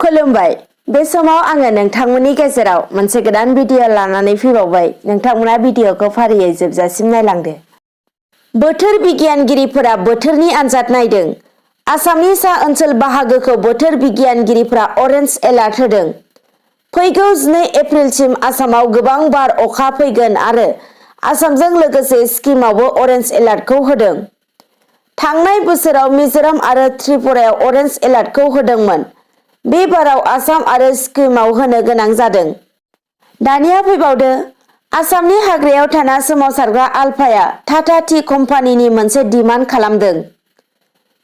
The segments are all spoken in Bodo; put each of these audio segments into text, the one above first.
खुलुमबाय बे समाव आङो नोंथांमोननि गेजेराव मोनसे गोदान भिडिअ लानानै फैबावबाय। नोंथांमोना भिडिअखौ फारियै जोबजासिम नायलांदो। बोथोर बिगियानगिरिफोरा बोथोरनि आनजाद नायदों। आसामनि सा ओनसोल बाहागोखौ बोथोर बिगियानगिरिफोरा अरेन्ज एलार्ट होदों। फैगौ 2 एप्रिलसिम आसामाव गोबां बार अखा फैगोन आरो आसामजों लोगोसे सिक्किमावबो अरेन्ज एलार्टखौ होदों। थांनाय बोसोराव मिजोराम आरो त्रिपुरायाव अरेन्ज एलार्टखौ होदोंमोन। बे बाराव आसाम आरो सिक्किमाव होनो गोनां जादों। दानिया फैबावदो आसामनि हाग्रायाव थाना सोमावसारग्रा आलफाया टाटा टी कम्पानिनि मोनसे डिमान्ड खालामदों।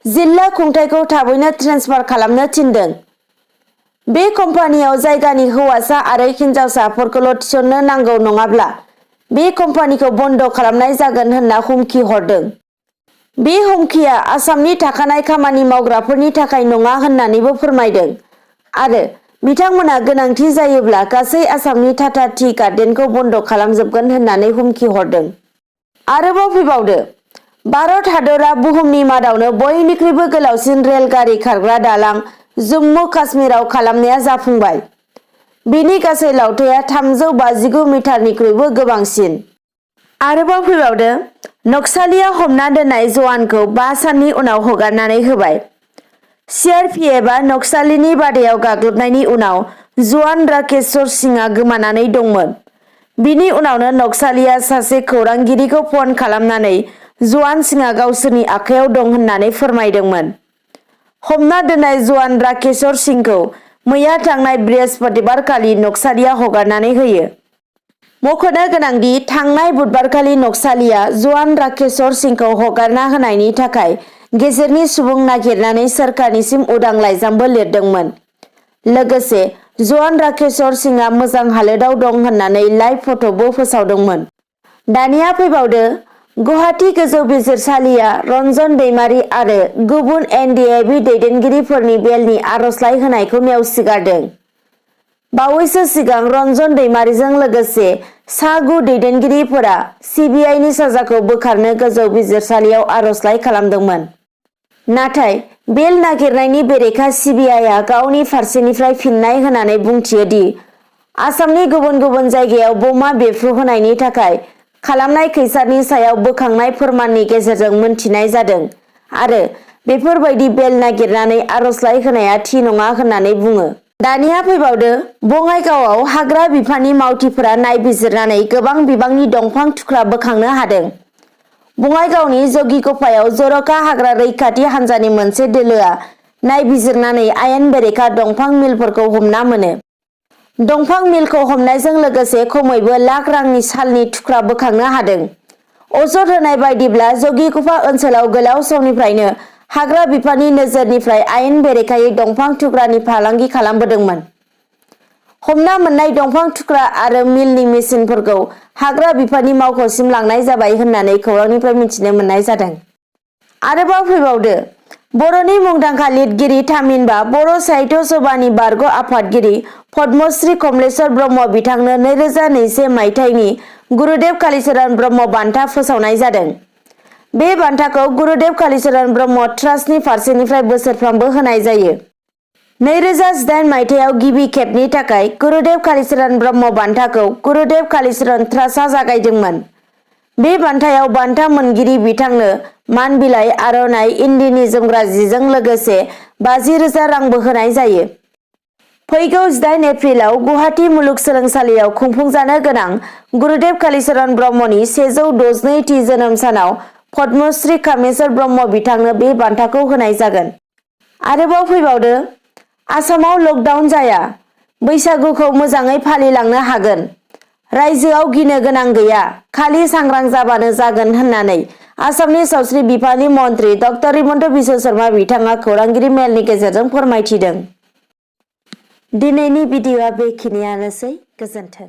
जिल्ला खुंथायखौ थाबैनो ट्रेन्सफार खालामनो थिनदों। बे कम्पानियाव जायगानि हौवासा आरो हिनजावसाफोरखौल' थिसननो नांगौ नङाब्ला बे कम्पानिखौ बन्द खालामनाय जागोन होनना हुमखि हरदों। बे हुमखिया आसामनि थाखानाय खामानि मावग्राफोरनि थाखाय नङा होननानैबो फोरमायदों आरो बिथांमोना गोनांथि जायोब्ला गासै आसामनि टाटा टी गार्डेनखौ बन्द खालामजोबगोन होननानै हुमखि हरदों। आरोबाव फैबावदो भारत हादरा बुहुमनि मादावनो बयनिख्रुइबो गोलावसिन रेलगारि खारग्रा दालां जम्मु काश्मीराव खालामनाया जाफुंबाय। बिनि गासै लावथाइया 359 मिटारनिख्रुइबो गोबांसिन। आरोबाव फैबावदो नक्सालिया हमना दोननाय जवानखौ 5 साननि उनाव हगारनानै होबाय। सीआरपीएफआ नक्सालिनि बादायाव गाग्लोबनायनि उनाव जवान राकेश्वर सिंहआ गोमानानै दंमोन। बिनि उनावनो नक्सालिया सासे खौरांगिरिखौ फन खालामनानै जवान सिंहआ गावसोरनि आखायाव दं होननानै फोरमायदोंमोन। हमना दोननाय जवान राकेश्वर सिंहखौ मैया थांनाय बृहस्पतिबारखालि नक्सालिया हगारनानै होयो। मख'नो गोनांदि थांनाय बुधबारखालि नक्सालिया जवान राकेश्वर सिंहखौ हगारना होनायनि थाखाय गेजेरनि सुबुं नागिरनानै सोरखारनिसिम उदां लाइजामबो लिरदोंमोन। लोगोसे जवान राकेश्वर सिंहआ मोजां हालोदाव दं होननानै लाइभ फट'बो फोसावदोंमोन। दानिया फैबावदो गुवाहाटी गोजौ बिजिरसालिया रन्जन दैमारी आरो गुबुन एनडिएबि दैदेनगिरिफोरनि बेलनि आर'जलाइ होनायखौ नेवसिगारदों। बावैसो सिगां रन्जन दैमारीजों लोगोसे सा 9 दैदेनगिरिफोरा सिबिआइनि साजाखौ बोखारनो गोजौ बिजिरसालियाव आर'जलाइ खालामदोंमोन। नाथाय बेल नागिरनायनि बेरेखा सिबिआइआ गावनि फारसेनिफ्राय फिननाय होनानै बुंथियो दि आसामनि गुबुन गुबुन जायगायाव बमा बेफ्रुहोनायनि थाखाय खालामनाय खैसारनि सायाव बोखांनाय फोरमाननि गेजेरजों मोनथिनाय जादों आरो बेफोरबायदि बेल नागिरनानै आर'जलाइ होनाया थि नङा होननानै बुङो। दानिया फैबावदो बङाइगावआव हाग्रा बिफाननि मावथिफोरा नायबिजिरनानै गोबां बिबांनि दंफां थुख्रा बोखांनो हादों। बङाइगावनि जगिगफायाव जर'खा हाग्रा रैखाथि हान्जानि मोनसे दोलोआ नायबिजिरनानै आयेन बेरेखा दंफां मिलफोरखौ हमना मोनो। दंफां मिलखौ हमनायजों लोगोसे खमैबो लाख रांनि सालनि थुख्रा बोखांनो हादों। अजद होनाय बायदिब्ला जगिगफा ओनसोलाव गोलाव समनिफ्रायनो हाग्रा बिफाननि नोजोरनिफ्राय आयेन बेरेखायै दंफां थुख्रानि फालांगि खालामबोदोंमोन। हमना मोननाय दंफां थुख्रा आरो मिलनि मेसिनफोरखौ हाग्रा बिफाननि मावख'सिम लांनाय जाबाय होननानै खौरांनिफ्राय मिथिनो मोननाय जादों। आरोबाव फैबावदो बर'नि मुंदांखा लिरगिरि थामहिनबा बर' साहित्य सभानि बारग' आफादगिरि पद्मश्री कमलेश्वर ब्रह्म बिथांनो 2021 मायथाइनि गुरुदेव कालीचरण ब्रह्म बान्था फोसावनाय जादों। बे बान्थाखौ गुरुदेव कालीचरण ब्रह्म ट्रास्टनि फारसेनिफ्राय बोसोरफ्रोमबो होनाय जायो। 2018 मायथाइयाव गिबि खेबनि थाखाय गुरुदेव कालीचरण ब्रह्म बान्थाखौ गुरुदेव कालीचरण ट्रास्टआ जागायदोंमोन। बे बान्थायाव बान्था मोनगिरि बिथांनो मान बिलाइ आर'नाइ इन्दिनि जोमग्रा जिजों लोगोसे 50,000 रांबो होनाय जायो। फैगौ 18 एप्रिलाव गुवाहाटी मुलुगसोलोंसालियाव खुंफुंजानो गोनां गुरुदेव कालीचरण ब्रह्मनि 162थि जोनोम सानाव पद्मश्री कामेश्वर ब्रह्म बिथांनो बे बान्थाखौ होनाय जागोन। आरोबाव फैबावदो आसामाव लकडाउन जाया बैसागुखौ मोजाङै फालिलांनो हागोन। रायजोआव गिनो गोनां गैया खालि सांग्रां जाबानो जागोन होननानै आसामनि सावस्रि बिफाननि मन्थ्रि डक्टर हिमन्त बिश्व शर्मा बिथाङा खौरांगिरि मेलनि गेजेरजों फोरमायथिदों। दिनैनि भिडिअ'आ बेखिनियानोसै। गोजोन्थों।